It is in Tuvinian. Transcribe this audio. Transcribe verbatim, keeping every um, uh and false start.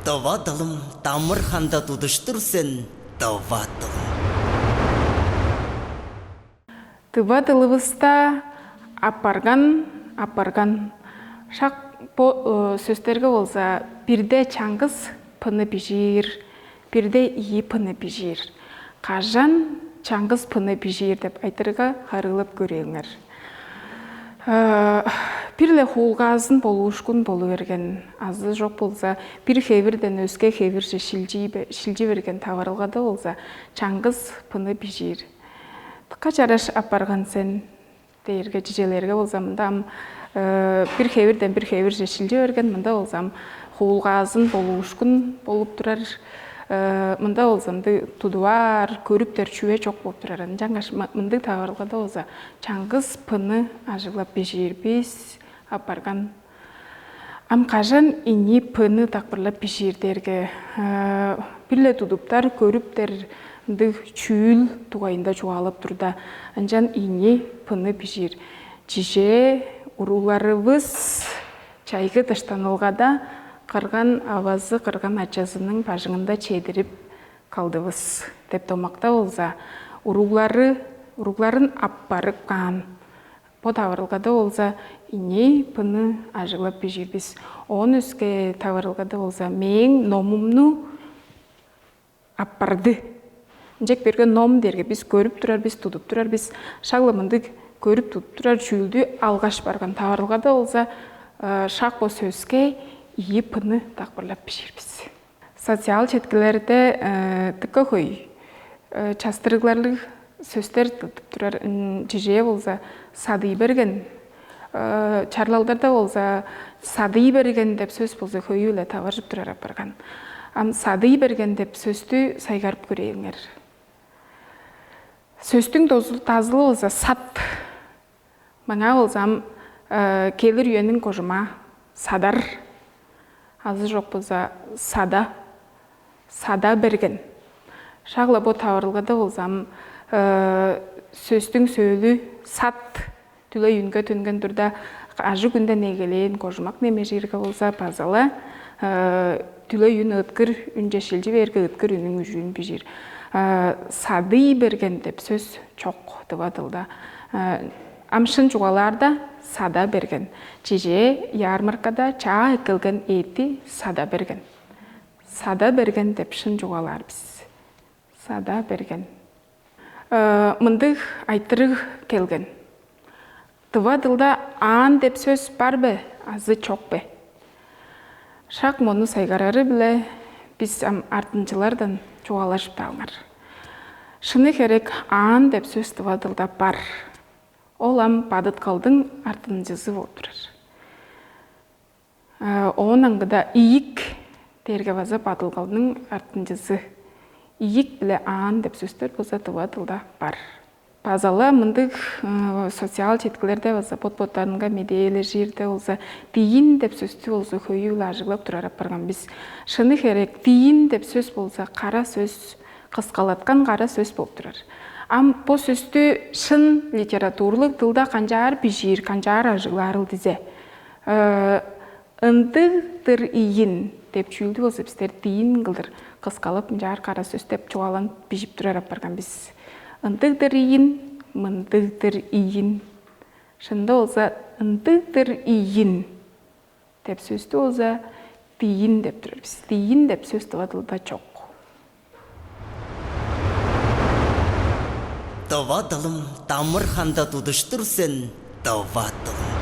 Дова дылым, дамыр ханда тудуштур сен, дова дылым. Дыва дылывыста апарган, апарган. Шак бо сөстерге болза бирде чаңгыс пыны бижиир, бирде ийи пыны бижиир. Кажан чаңгыс пыны бижиир деп айтырга харыылап көрээлиңер. Бир-ле хуулгаазын болуушкун болу берген азы чок болза бир хевирден өске хевирже шилчи берген таварылгада болза чаңгыс пыны бижиир. Дыка чараш апарган сен дээрге чижелерге болза мында ам бир хевирден бир хевирже шилчи берген, мында болза ам хуулгаазын болуушкун болуп турар. Мында болза ам тудуп аар, көрүптер чүве чок болуп турар. Ынчангаш мындыг таварылгада болза чаңгыс пыны ажыглап бижиир бис апарган. Ам кажан ийи пыны дакпырлап бижиир дээрге бир-ле тудуптар, көрүптер ындыг чүүл дугайында чугаалап турда, ынчан ийи пыны бижиир. Чижээ, урууларывыс чайгы дыштанылгада кырган авазы, кырган ачазының бажыңында чедирип калдывыс деп домакта болза, уруулары, урууларын аппарып каан. Бо таварылгада болза ийи пыны ажыглап бижиир бис. Оон өске таварылгада болза мээң номумну аппарды. Ынчек берген ном дээрге бис көрүп турар бис, тудуп турар бис. Шак-ла мындыг көрүп тудуп турар чүүлдү алгаш барган таварылгада болза шак бо сөске ийи пыны дакпырлап бижиир бис. Социал четкилерде дыка хөй частырыгларлыг сөстер тудуп турар. Чижээ болза садый берген, чарлалдарда болза садый берген деп сөс болза хөйү-биле таваржып турар апарган. Ам садый берген деп сөстү сайгарып көрээлиңер. Сөстүң дазылы болза сат. Маңаа болза ам келир үениң кожумаа садар азы чок болза сада, сада берген. Шак-ла бо таварылгада болза ам сөстүң сөөлү сат, дүлей үнге төнген турда, ажы-күнден эгелээн кожумак немежирге болза база-ла дүлей үн ыыткыр үнче шилчи бээрге ыыткыр үнүң үжүүн бижир. Садый берген деп сөс чок тыва дылда. Ам шын чугаалаарда сада берген. Чижээ, ярмаркада чаа эккелген эътти сада берген. Сада берген деп шын чугаалаар бис. Сада берген. Мындыг айтырыг келген. Тыва дылда аан деп сөс бар бе азы чок бе? Шак мону сайгарары-биле бис ам артынчылардан чугаалашып таалыңар. Шыны херек, аан деп сөс тыва дылда бар. Ол ам бадыткалдың артынчызы болуп турар. Оон аңгыда ийик дээрге база бадыткалдың артынчызы. Ийик биле аан деп сөстер болза тыва дылда бар. База-ла мындыг социал четкилерде база бот-боттарынга медээлежирде болза, диин деп сөстү болза хөйү-биле ажыглап турар апарган бис. Шыны херек, диин деп сөс болза кара сөс, кыскалаткан кара сөс болуп турар. Ам бо сөстү шын литературлуг дылда канчаар бижиир, канчаар ажыглаарыл дизе, ындыг-дыр ийин деп чүүлдү болза бистер диин кылдыр кыскалап ынчаар кара сөс деп чугааланып бижип турар апарган бис. Ындыг-дыр ийин, мындыг-дыр ийин. Шынында болза ындыг-дыр ийин деп сөстү болза диин деп турар бис. Диин деп сөс тыва дылда чок. Дова дылым, дамыр ханда тудуштур сен, дова дылым.